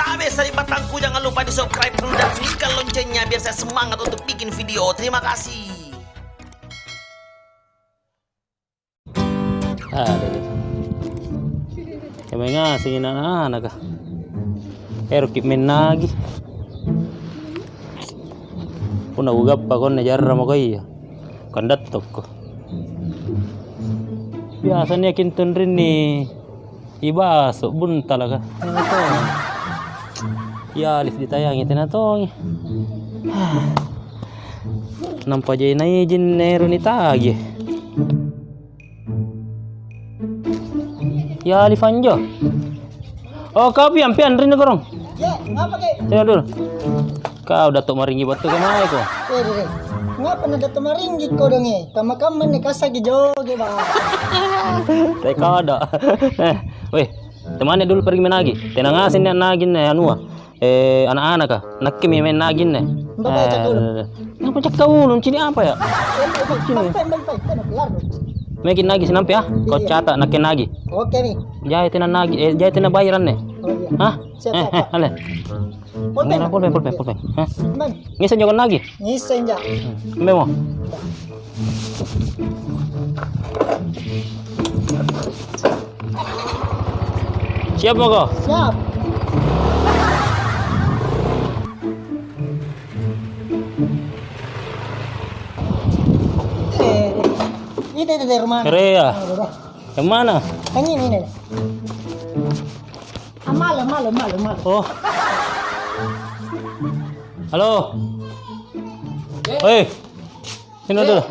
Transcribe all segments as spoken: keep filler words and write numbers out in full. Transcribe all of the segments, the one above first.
Abe sari'battangku, jangan lupa di-subscribe dulu dan klikkan loncengnya biar saya semangat untuk bikin video. Terima kasih. Ah, deh, deh. Kemae ngasengi ana'-anaka. Eroki' mennagi. Punna kugappa konne jarra mako iya. Kandattokko. Biasa nia' kintunrinni ibaso' buntalaka. Iya, Alif ditayangi tena tongi. Nampa jai naijin ero nitagi. Iya, Alif anjo. Oh, kau Piang, Piang, rinna korong. Ye, ngapa, Ki? Tena dulu. Kau Dato' Maringgi battu kemaeko? Eh, deh, deh. Ngapa na Dato' Maringgi kodonge? Kamma-kamma anne kassaki joge, Bang. Teka ada. Eh, weh, temane dulu pergi menagi. Tena ngaseng nia' naging anua. Eh, ana'-anaka. Nakke mi maeng naging. Mbak, baca dulu. Ngapa cakka ulung? Cini apa ya? Cini. Balik, balik, balik, balik. Mekin nagi sinampe ya. Kau catat nakke nagi. Oke nih. Jai tena nagi, eh, jai tena bayar anne. Oh, iya. Hah? Siap, eh, siap, eh, siap. Ale. Pulpen. Mana pulpen, pulpen, pulpen? Hah? Pulpen. Ngiseng jokon lagi? Ngiseng, ja. Hmm. Ambil mo. Siap mako? Siap. Eh, itu, itu dari rumah. Korea. Oh, udah. Yang mana? Yang ini, ini. Ah, malu, malu, malu, malu. Oh. Halo. Eh. Hei. Sini dulu.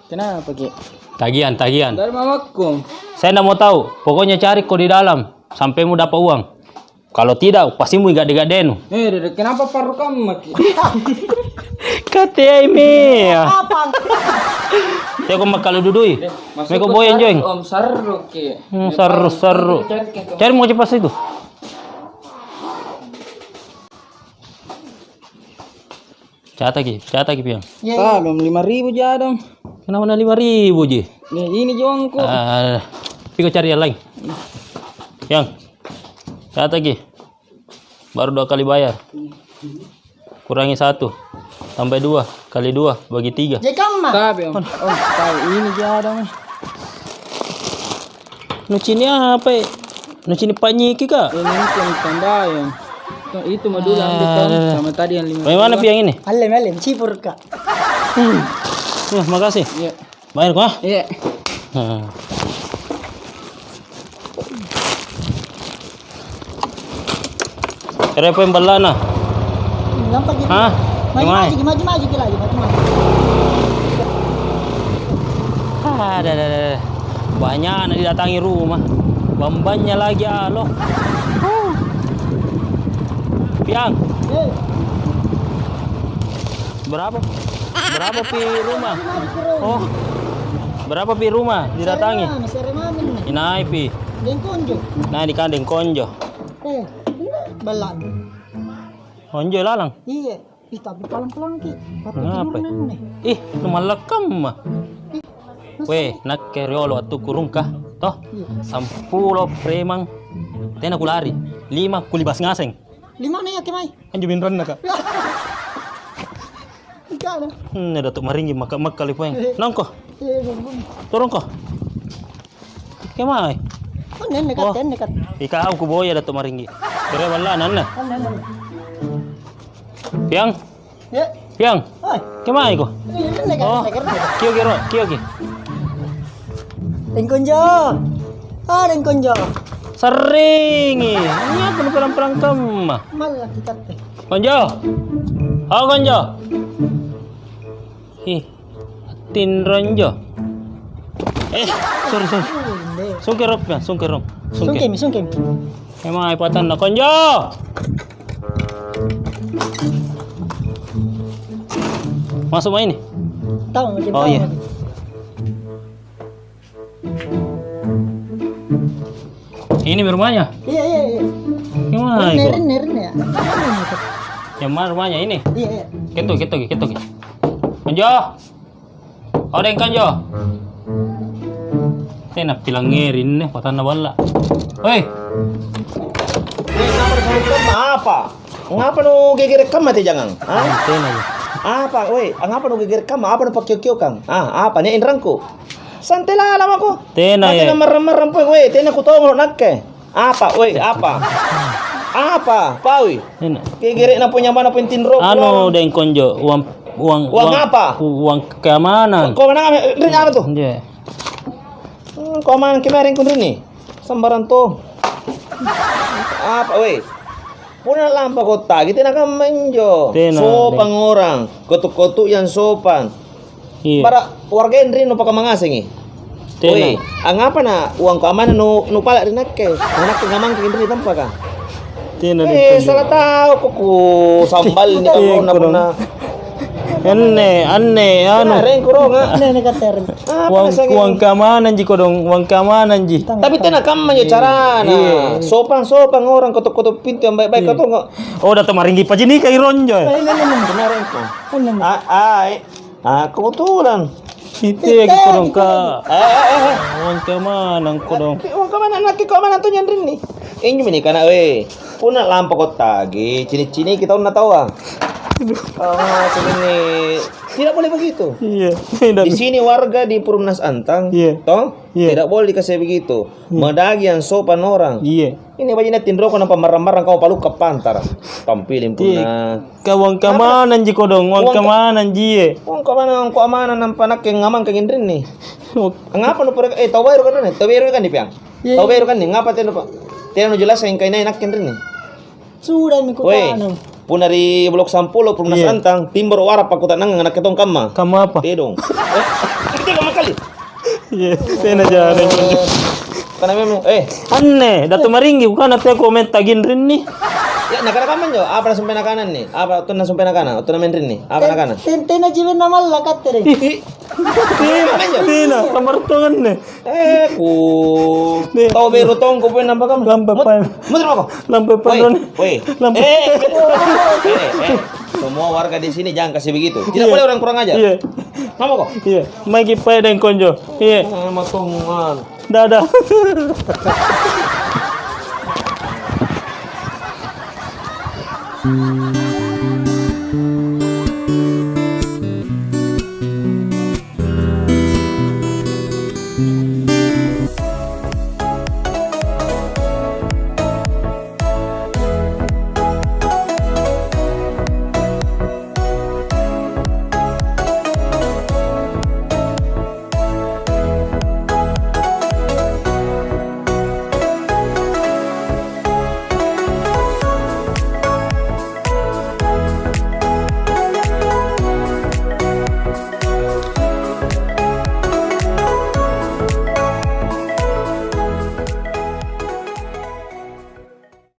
Kenapa, Ki? Tagihan, tagihan. Dari mamaku. Saya ndak mau tahu. Pokoknya cari ko di dalam sampai mu dapat uang. Kalau tidak, pasti mu gade-gadenu. Eh, Dede, kenapa parru kamma, Ki? Kateai me. Apa? Teko makkalu dudui. Eh, maksudku Meko boy enjoy. Om sarru, Ki. Hmm, sarru, sarru. Cari, Ki, tuh. Cari mau cepat situ. Cataki, cataki, Piang. Iya, iya. Tadong, lima ribu jadong. Kenapa na lima ribu ji? Nih, ini jongko. Ah, piko cari yang lain. Yang, cataki. Baru dua kali bayar. Kurangi satu. Tambah dua. Kali dua, bagi tiga. Jadi kamma? Tapi, Om. Om, tahu ini jadong. Nucini apa, eh? Nucini panyiki, Kak? Eh, nanti yang tambahin. Itu mah dulu ambil, Kak. Eh. Sama tadi yang lima puluh. Bagaimana, Piang, ini? Allem, allem, cipur, Kak. Hmm. Ya, makasih. Iya. Bayar, Kak? Iya. Nah. Kere poeng balla'na? Lampa ji. Hah? Maju, maju, maju, maju, maju, maju, maju. Ah, ada, ada, ada. Banyak anak didatangi rumah. Bambannya lagi alo. Huh. Piang. Eh. Berapa? Berapa pi rumah? Maju, maju, maju. Oh. Berapa pi rumah didatangi? Sare mami, sare mami. Inai pi? Dengkonjo. Nah, di kandeng konjo. Eh, balla'nu. Onjo lalang? Iya. Ih, tapi palang-palang ki. Apa kenapa? Ih, lumallakkamma. Ih, weh, nakke riolo wattuku rungka, toh? Iya. Sampulo premang tena kulari. Lima kulibas ngaseng. Lima na yake mai. Anjo minranna, Kak. Enggak ada. Hmm, ada tu maringgi maka-maka lipoeng. Eh. Nongko. Iya, iya, iya. Turun ko. Kemai? Oh, nenne kat, oh, nenne kat. Ikau kuboya Dato' Maringgi. Kere balla'na anne. Oh, nenne. Piang? Ya. Piang? Oi. Kemai ko? Nenne kat, oh, nenne kat. Kio kiro, kio ki. Dengkonjo. Ah, Dengkonjo. Seringi. Ini apa perang-perang kemma? Malah kita teh. Konjo. Oh, Konjo. Ih, tinronjo. Eh, sorry, sorry. Sungke rop, ya, sungke rop. Sungke. Sungkemi, sungkemi. Emang ai patanna, Konjo. Masuk mai ini. Tahu, makin. Oh, tahu, iya. Makin. Ini rumahnya? Iya, iya, iya. Yang mana itu? Rene, rene, rene, ya. Yang mana rumahnya ini? Iya, iya. Ketok, ketok, ketok. Konjo. Odeng, Konjo. Tena pilangngeri nih, patanna balla. Hei. Apa? Ngapa nu gegere kamma te jangang? Ah? Tena, ya. Apa? Woi, ngapa nu gegere kamma? Apa nu pakkio-kiokang? Ah, apa? Nia inrangku. Santai lala mako. Tena, ya. Marrang-marrang poi, woi, tena kutongolo nakke. Apa? Woi, apa? Apa? Paui. Tena. Gegere na punya mana pun tinro. Anu, deng konjo, uang, uang, uang apa? Uang keamanan. Kau mana? Ring apa tuh? Iya. Hmm, kau mana kemarin kun rini? Sambarang to. Apa, weh? Punna lampa kottaki, tena kamma injo. Tena, sopang orang, kotu-kotu yang sopang. Iya. Bara warga Enri nu pakamangasengi. Tena. Weh, angapa na uang keamanan nu, nu pala ri nakke? Na nakke ngamangka Enri tampaka. Tena. Eh, salah tahu kok ku sambal ni. Iya, kodong. Anne, anne, anu. Reng kurunga. Anne, anne, katereng. Uang, uang keamanan ji kodong, uang keamanan ji. Tapi tena kamma njo carana. Iya. Sopang-sopang orang koto-koto pintu yang baik-baik. Iya. Koto nggak? Oh, datang maringgi paji nika ironjo. Kemarin. Ah, ah, eh. Ah, kebetulan. Itu ya kodong ka. Eh, eh, eh, eh. Uang keamanan kodong. Uang keamanan, nakke keamanan tuh nyandring nih. Injo meni kana we. Punna lampa kottaki, cini-ciniki taunna taua. Ah, sebenarnya tidak boleh begitu. Iya. Di sini warga di Perumnas Antang, iya, toh? Iya. Tidak boleh dikasih begitu. Iya. Madagi yang sopan orang. Iya. Ini baji'na tinroko nampa marrang-marrang kau palukka pantara. Tampiling punna. Kau uang keamanan ji kodong, uang keamanan ji, eh. Uang keamanan, uang keamanan nampa nakke ngamang ke ginrinni. Ngapa nu pura, eh, tau baru kan, tau baru kan dipiang? Iya. Tau baru kan nih, ngapa tena, Pak? Tena nu jelaskan kainai nakke rinni. Sudami kutana. Weh, punna ri Blok Sampulo, Perumnas Antang, timboro wara pakkuta'nangang nakke tong kamma. Kamma apa? Tedong. Eh, itu kamma kali. Iya, tena jana. Kana memang, eh. Anne, Datu Maringgi, bukan teko menta ginrinni. Ya, nakana kamma njo, apa nasumpai nakana nih? Apa tunna sumpai nakana? Tunna menrinni. Apa nakana? Ten-, tena jiwenna malla katte deh. Ih, ih. Tena, tena, kamma tonganne. Eh, ku tau beru tongko pun nampak kamu. Lampa pan. Muter mako. Lampa pan. Woi, woi. Lampa. Eh, eh, eh. Semua warga di sini jangan kasih begitu. Tidak boleh orang kurang ajar. Iya. Ngapa kok? Iya. Mai kipai dan konjo. Iya. Sama tongan. Dadah.